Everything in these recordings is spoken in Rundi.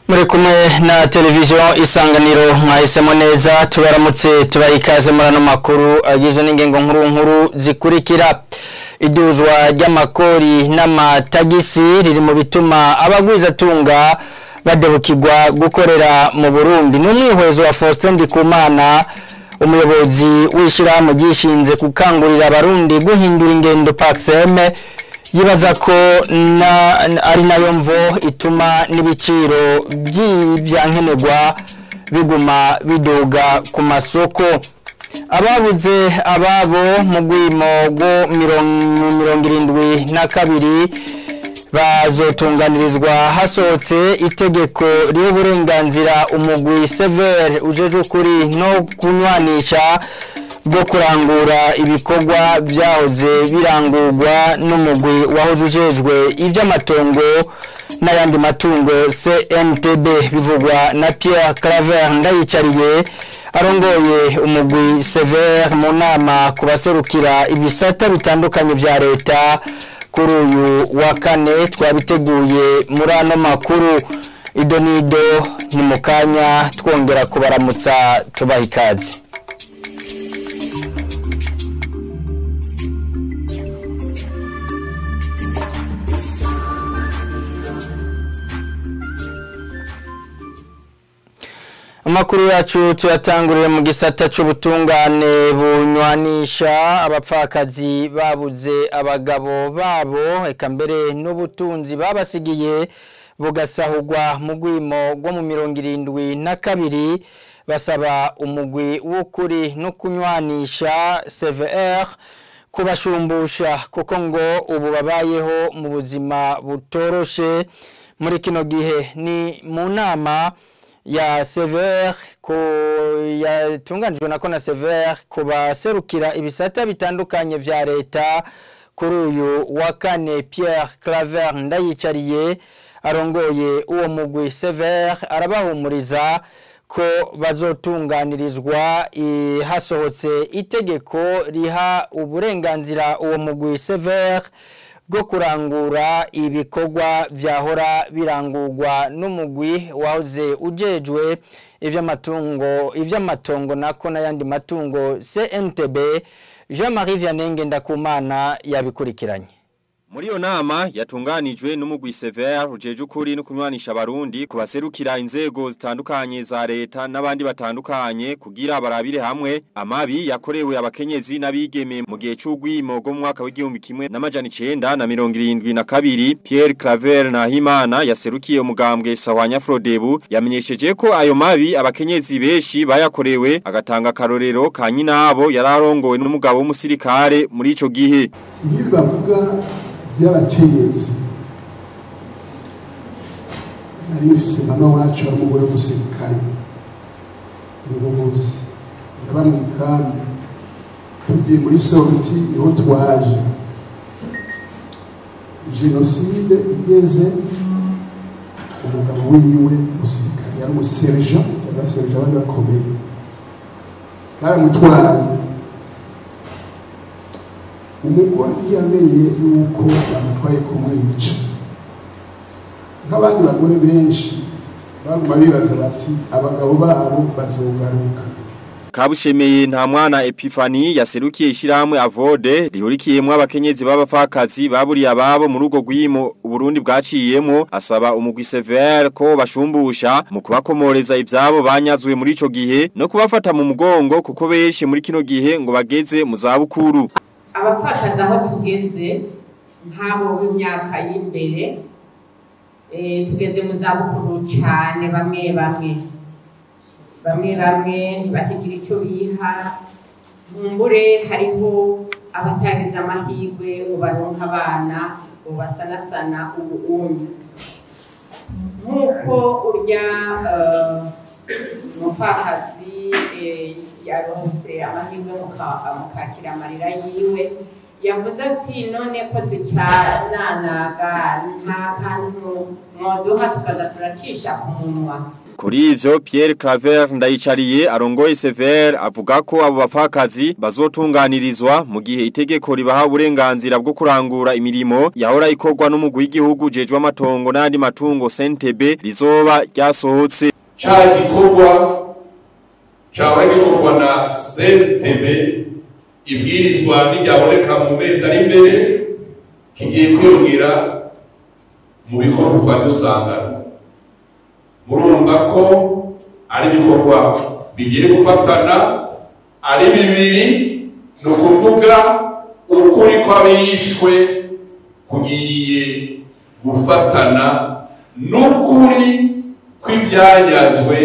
Muri kumwe na televiziyo Isanganiro, mwahisemo neza. Tubaramutse, tubaha ikaze muri ano makuru agizwe n'ingengo nkuru nkuru zikurikira: iduzwa ry'amakori n'amatagisi riri mu bituma abagwizatunga badebukirwa gukorera mu Burundi. Ni umwihwezo wa Faustin Ndikumana, umuyobozi w'ishyirahamwe ryishinze gukangurira Abarundi guhindura ingendo, PACSEM. Yibaza ko na ari nayo mvo ituma n'ibiciro by'ibyankenerwa biguma biduga ku masoko. Ababuze ababo mu rwimo rwo 72 bazotunganirizwa hasohotse itegeko riha uburenganzira umugwi CVR ujejwe ukuri no kunywanisha bwo kurangura ibikorwa byahoze birangurwa n'umugwi wahoze ujejwe iby'amatongo n'ayandi matungo, CNTB. Bivugwa na Pierre Claver Ndayicariye, arongoye umugwi CVR, mu nama ku baserukira ibisata bitandukanye vya leta kuri uyu wa kane. Twabiteguye muri ano makuru. Idonido ni mu kanya. Twongera kubaramutsa, tubaha ikaze. Amakuru yacu tuyatangurire mu gisata c'ubutungane bunywanisha. Abapfakazi babuze abagabo babo, eka mbere n'ubutunzi babasigiye bugasahurwa mu rwimo rwo mu 72, basaba umugwi w'ukuri no kunywanisha, CVR, kubashumbusha, kuko ngo ubu babayeho mu buzima butoroshe muri kino gihe. Ni mu nama ya CVR ko yatunganijwe nako na CVR kubaserukira ibisata bitandukanye vya leta kuri uyu wa kane. Pierre Claver Ndayicariye, arongoye uwo mugwi CVR, arabahumuriza ko bazotunganirizwa hasohotse itegeko riha uburenganzira uwo mugwi CVR bwo kurangura ibikorwa vyahora birangurwa n'umugwi wahoze ujejwe ivy'amatungo, ivy'amatongo nako n'ayandi matungo, CNTB. Jean-Marie Vianney Ngendakumana yabikurikiranye. Muri iyo nama yatunganijwe n'umugwi CVR ujeje ukuri no kunywanisha Abarundi kubaserukira inzego zitandukanye za leta n'abandi batandukanye, kugira barabire hamwe amabi yakorewe abakenyezi n'abigeme mu gihe c'urwimo rwo mu mwaka w'1972, Pierre Claver Nahimana, yaserukiye umugambwe Sahwanya Frodebu, yamenyesheje ko ayo mabi abakenyezi benshi bayakorewe, agatanga karorero ka nyinabo yararongowe n'umugabo w'umusirikare muri ico gihe. Nk'ibi bavuga vy'abakenyezi, nari mfise mama wacu ari umugore w'umusirikare ingozi, yaba mw'ikambi. Tugiye muri sortie niho twaje, jenoside igeze, umugabo wiwe umusirikare, yari umusergent, abasergent bari bakomeye, baramutwaye. Umugore ntiyamenye yuko bamutwaye kumwica. Nk'abandi bagore benshi baguma bibaza bati abagabo babo bazogaruka. Kabushemeye nta mwana Epiphanie, yaserukiye ishiramwe Avode rihurikiyemwo abakenyezi b'abapfakazi baburiye ababo muri urwo rwimo Uburundi bwaciyemo, asaba umugwi CVR ko bashumbusha mu kubakomoreza ivyabo banyazwe muri ico gihe no kubafata mu mugongo, kuko benshi muri kino gihe ngo bageze mu zabukuru. Abapfakazi aho tugeze, nk'abo b'imyaka y'imbere, tugeze mu zabukuru cyane. Bamwe bamwe ntibakigira icyo biha. Nkumbure hariho abatagize amahirwe ngo baronke abana ngo basanasana. Ubu unye nk'uko urya umupfakazi yaronse amahirwe mukakira amarira yiwe, Yavuze ati none ko tucananaga nta kantu mwoduha tukaza turacisha ku munwa. Kuri ivyo Pierre Claver Ndayicariye arongoye Sever avuga ko abo bapfakazi bazotunganirizwa mu gihe itegeko ribaha uburenganzira bwo kurangura imirimo yahora ikorwa n'umugwi w'igihugu jejwe amatongo n'andi matungo CNTB rizoba ryasohotse. Ca gikorwa cahora gikorwa na CNTB ibwirizwa n'iryaboneka mu mezi ari imbere kigiye kwiyongera mu bikorwa twari dusanganywe. Murumva ko ari ibikorwa bigiye gufatana ari bibiri, ni ukuvuga ukuri kw'abishwe kugiye gufatana n'ukuri kw'ivyanyazwe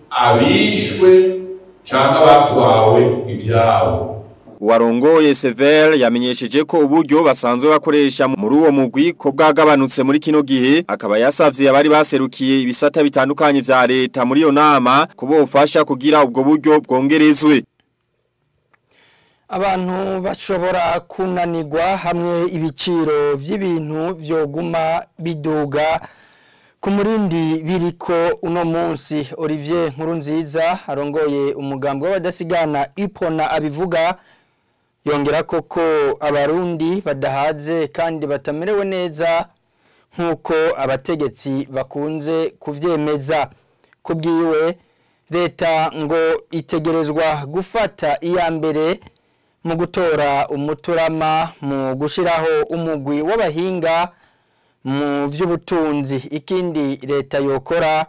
abishwe canke abatwawe ivyabo. Uwarongoye Sever yamenyesheje ko uburyo basanzwe bakoresha muri uwo mugwi ko bwagabanutse muri kino gihe, akaba yasavye abari baserukiye ibisata bitandukanye vya leta muri iyo nama kubofasha kugira ubwo buryo bwongerezwe. Abantu bashobora kunanirwa hamwe ibiciro vy'ibintu vyoguma biduga ku murindi biriko uno munsi. Olivier Nkurunziza arongoye umugambi w'abadasigana Ipona abivuga, yongera koko abarundi badahaze kandi batamerewe neza nkuko abategetsi bakunze kuvyemeza. Kubwiwe leta ngo itegerezwa gufata iya mbere mu gutora umuturama mu gushiraho umugwi w'abahinga mu vy'ubutunzi. Ikindi leta yokora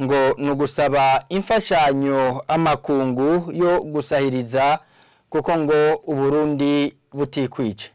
ngo nugusaba imfashanyo amakungu yo gusahiriza kuko ngo Uburundi butikwice.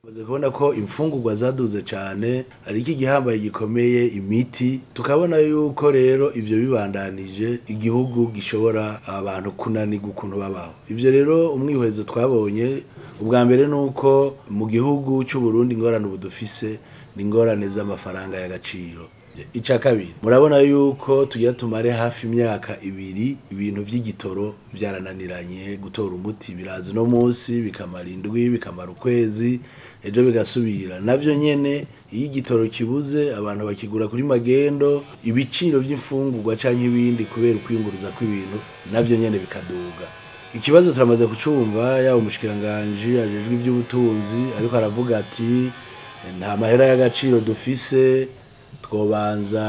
Baze kubona ko imfungurwa zaduze cyane, ariko igihambaye gikomeye imiti, tukabona yuko rero ivyo bibandanije igihugu gishobora abantu kunanirwa ukuntu babaho. Ivyo rero umwihwezo twabonye ubwa mbere nuko mu gihugu cy'u Burundi ingorane ubudufise ni ingorane z'amafaranga y'agaciro. Ica kabiri, murabona yuko tugira tumare hafi imyaka ibiri ibintu vy'igitoro byarananiranye gutora umuti, biraza no munsi bikamara indwi bikamara ukwezi ejo bigasubira. Navyo nyene iyo igitoro kibuze abantu bakigura kuri magendo, ibiciro vy'imfungurwa canke ibindi kubera kwiyunguruza kw'ibintu navyo nyene bikaduga. Ikibazo turamaze kucumva yaba umushikiranganje ajejwe ivy'ubutunzi ariko aravuga ati nta mahera y'agaciro dufise, twobanza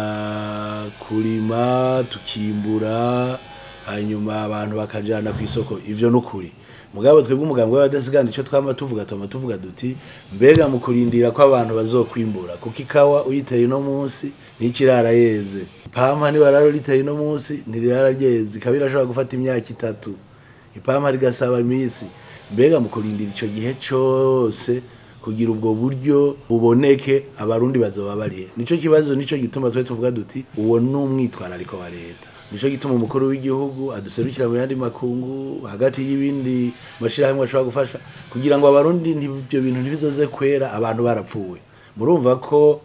kurima tukimbura hanyuma abantu bakajana ku isoko. Ivyo nukuri mugabo twebwe umugambi w'abadasigana ico twama tuvuga toma tuvuga duti mbega mu kurindira ko abantu bazokwimbura, kuko ikawa uyiteye no munsi n'ikirara yeze, ipampa nibararo riteye no munsi ntirirara ryeze, ikaba irashobora gufata imyaka itatu, ipampa rigasaba iminsi. Mbega mu kurindira ico gihe cose kugira ubwo buryo buboneke abarundi bazoba barihe? Nico kibazo, nico gituma twe tuvuga duti uwo n'umwitwarariko wa leta. Nico gituma umukuru w'igihugu aduserukira mu yandi makungu hagati y'ibindi mashirahamwe ashobora gufasha kugira ngo abarundi ibyo bintu ntibizoze kwera abantu barapfuye. Murumva ko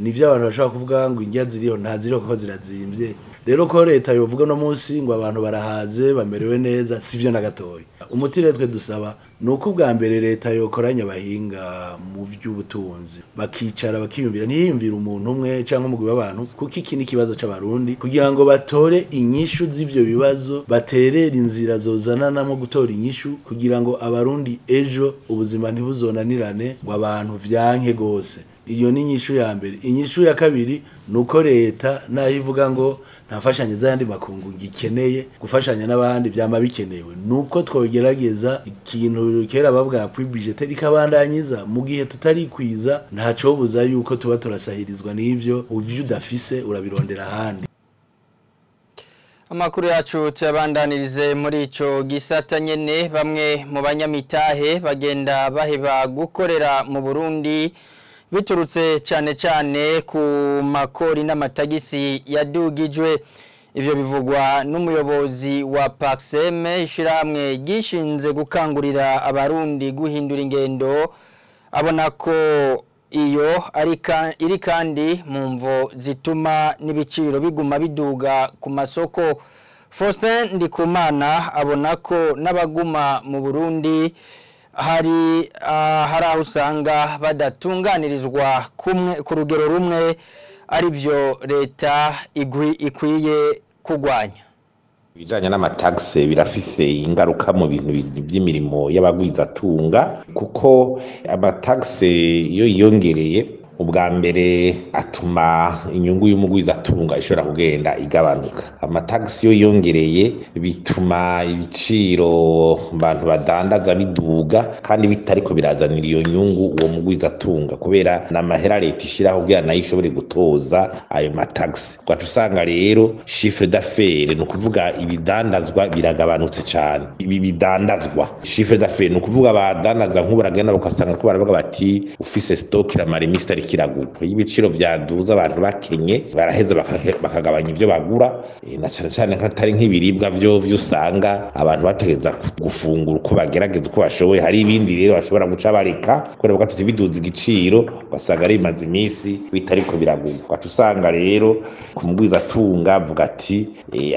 nivyo abantu bashobora kuvuga ngo indya ziriho nta ziriho kuko zirazimvye. Rero ko leta yovuga no munsi ngo abantu barahaze bamerewe neza sivyo na gatoya. Umuti rero twe dusaba nuko ubwa mbere leta yokoranya abahinga mu by'ubutunzi bakicara bakiyumvira, ntiyumvira umuntu umwe cyangwa umugwi w'abantu, kuko iki ni ikibazo c'abarundi, kugira ngo batore inyishu z'ivyo bibazo, baterere inzira zozananamo gutora inyishu kugira ngo abarundi ejo ubuzima ntibuzonanirane ngo abantu vyanke gose. Iyo ni inyishu ya mbere. Inyishu ya kabiri nuko leta naho ivuga ngo nta mfashanyo z'ayandi makungu gikeneye gufashanya n'abandi vyama bikenewe, nuko twogerageza ikintu kera bavuga publicité ikabandanyiza mu gihe tutarikwiza, ntacobuza yuko tuba turasahirizwa n'ivyo uvyo udafise urabirondera ahandi. Amakuru yacu tuyabandanirize muri ico gisata nyene. Bamwe mu banyamitahe bagenda baheba gukorera mu Burundi biturutse cyane cyane ku makori n'amatagisi yadugijwe. Ivyo bivugwa n'umuyobozi wa Paxem, ishirahamwe gishinze gukangurira abarundi guhindura ingendo. Abona ko iyo iri kandi mu mvo zituma n'ibiciro biguma biduga ku masoko. Faustin Ndikumana abona ko n'abaguma mu Burundi hari aho usanga badatunganirizwa kumwe ku rugero rumwe, arivyo leta ikwiye kugwanya. Ibijanye n'amataxe birafise ingaruka mu bintu by'imirimo y'abagwizatunga, kuko amataxe iyo yiyongereye ubwa mbere atuma inyungu y'umugwizatunga ishobora kugenda igabanuka. Amataxe iyo yiyongereye bituma ibiciro abantu badandaza biduga, kandi bitariko birazanira iyo nyungu uwo mugwizatunga, kubera n'amahera leta ishiraho kugira nayo ishobore gutoza ayo mataxe. Ugaca usanga rero chiffre d'affaires, ni ukuvuga ibidandazwa, biragabanutse cane. Ibi bidandazwa, chiffre d'affaires, ni ukuvuga abadandaza nk'ubu baragenda ugasanga ko baravuga bati ufise stock iramara imisi itariko iragurwa. Iyo ibiciro vyaduze abantu bakenye baraheza bakagabanya ivyo bagura, na cane cane nk'atari nk'ibiribwa vyo usanga abantu bategeza gufungura uko bagerageza uko bashoboye. Hari ibindi rero bashobora guca bareka kubera bavuga tuti biduze igiciro, ugasanga ari bimaze imisi bitariko biragurwa. Ugaca usanga rero ku mugwizatunga avuga ati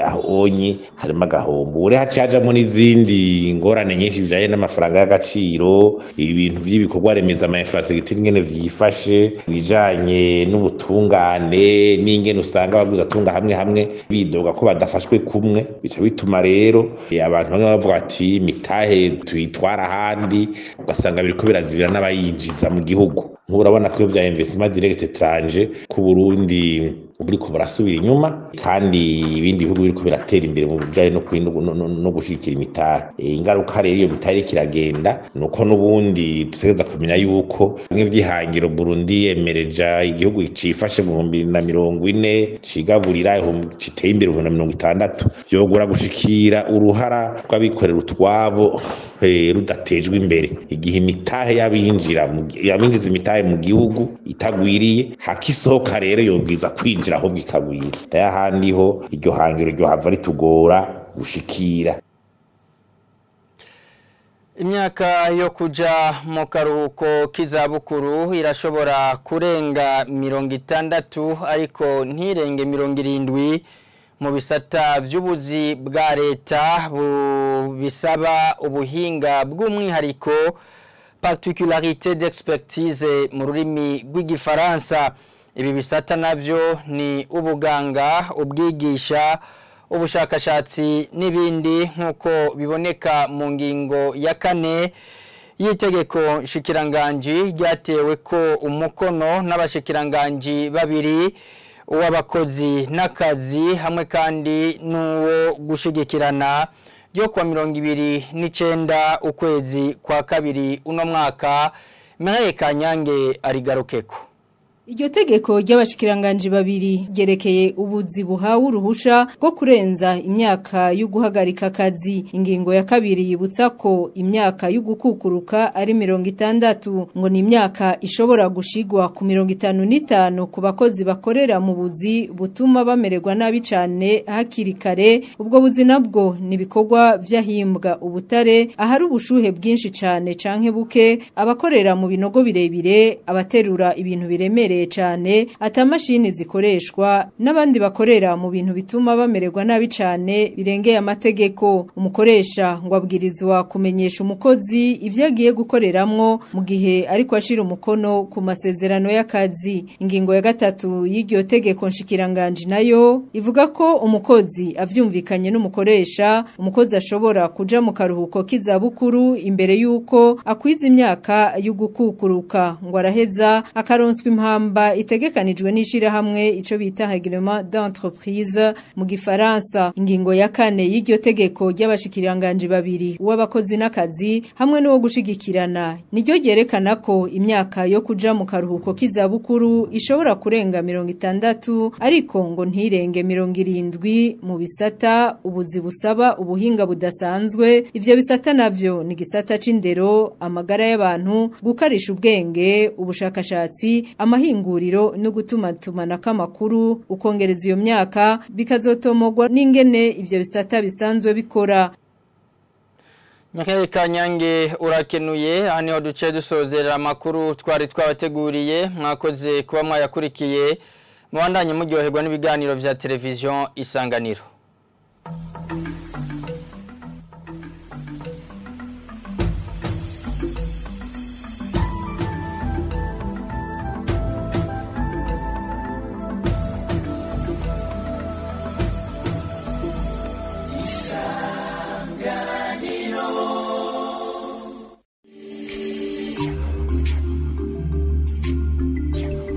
aho onye harimo agahombo. Ure haciye hajamwo n'izindi ngorane nyinshi bijanye n'amafaranga y'agaciro, ibintu vy'ibikorwa remezo, ama infrastructure ingene vyifashe, ibijanye n'ubutungane n'ingene usanga abagwizatunga hamwe hamwe bidoga ko badafashwe kumwe. Bica bituma rero abantu bamwe bavuga ati mitahe tuyitwara ahandi, ugasanga biriko birazibira n'abayinjiza mu gihugu. Nk'ubu urabona ko iyo vya investissement direct étranger ku Burundi buriko burasubira inyuma, kandi ibindi bihugu biriko biratera imbere mu bijanye no gushigikira imitahe. Ingaruka rero iyo mitahe iriko iragenda nuko n'ubundi dutegereza kumenya yuko bimwe vy'ihangiro Burundi yemereja igihugu cifashe mu 2040, cigaburira, citeye imbere mu 2060, vyogora gushikira uruhara rw'abikorera utwabo rudatejwe imbere. Igihe imitahe y'abinjiza imitahe mu gihugu itagwiriye, hakisohoka rero yobwiza kwinjira ahubwo ikagwira. Nayo ahandi ho iryo hangiro ryohava ritugora gushikira. Imyaka yo kuja mu karuhuko k'izabukuru irashobora kurenga 60 ariko ntirenge 70 mu bisata vy'ubuzi bwa leta bisaba ubuhinga bw'umwihariko, particularité d'expertise mu rurimi rw'igifaransa. Ibi bisata navyo ni ubuganga, ubwigisha, ubushakashatsi n'ibindi, nk'uko biboneka mu ngingo ya 4 y'itegeko nshikiranganji ryatewe ko umukono n'abashikiranganji babiri, uw'abakozi n'akazi hamwe kandi n'uwo gushigikirana, ryo kuwa 29 ukwezi kwa kabiri uno mwaka. Mireille Kanyange arigarukeko. Iryo tegeko ry'abashikiranganji babiri ryerekeye ubuzi buhawe uruhusha rwo kurenza imyaka yo guhagarika akazi. Ingingo ya 2 yibutsa ko imyaka yo gukukuruka ari 60, ngo ni imyaka ishobora gushigwa ku 55 ku bakozi bakorera mu buzi butuma bamererwa nabi cane hakiri kare. Ubwo buzi nabwo ni ibikorwa vy'ahimbwa ubutare, ahari ubushuhe bwinshi cane canke buke, abakorera mu binogo birebire, abaterura ibintu biremere cane, atamashini zikoreshwa, n'abandi bakorera mu bintu bituma bamererwa nabi cane birengeye amategeko. Umukoresha ngo abwirizwa kumenyesha umukozi ivyo agiye gukoreramwo mu gihe ariko ashira umukono ku masezerano y'akazi. Ingingo ya 3 y'iryo tegeko nshikiranganji nayo ivuga ko umukozi avyumvikanye n'umukoresha, umukozi ashobora kuja mu karuhuko k'izabukuru imbere yuko akwiza imyaka y'ugukukuruka, ngo araheza akaronswa impamba itegekanijwe n'ishirahamwe, ico bita règlement d'entreprise mu gifaransa. Ingingo ya 4 y'iryo tegeko ry'abashikiranganje babiri, uw'abakozi n'akazi hamwe n'uwo gushigikirana, niryo ryerekana ko imyaka yo kuja mu karuhuko k'izabukuru ishobora kurenga 60 ariko ngo ntirenge 70 mu bisata ubuzi busaba ubuhinga budasanzwe. Ivyo bisata navyo ni gisata c'indero, amagara y'abantu, gukarisha ubwenge, ubushakashatsi, amahinguriro no gutumatumanako amakuru. Ukongereza iyo myaka bikazotomogwa n'ingene ivyo bisata bisanzwe bikora. Michael Kanyange urakenuye. Aha niho duce dusozera amakuru twari twabateguriye, mwakoze kuba mwayakurikiye. Mubandanye muryoherwa n'ibiganiro vya televiziyo Isanganiro.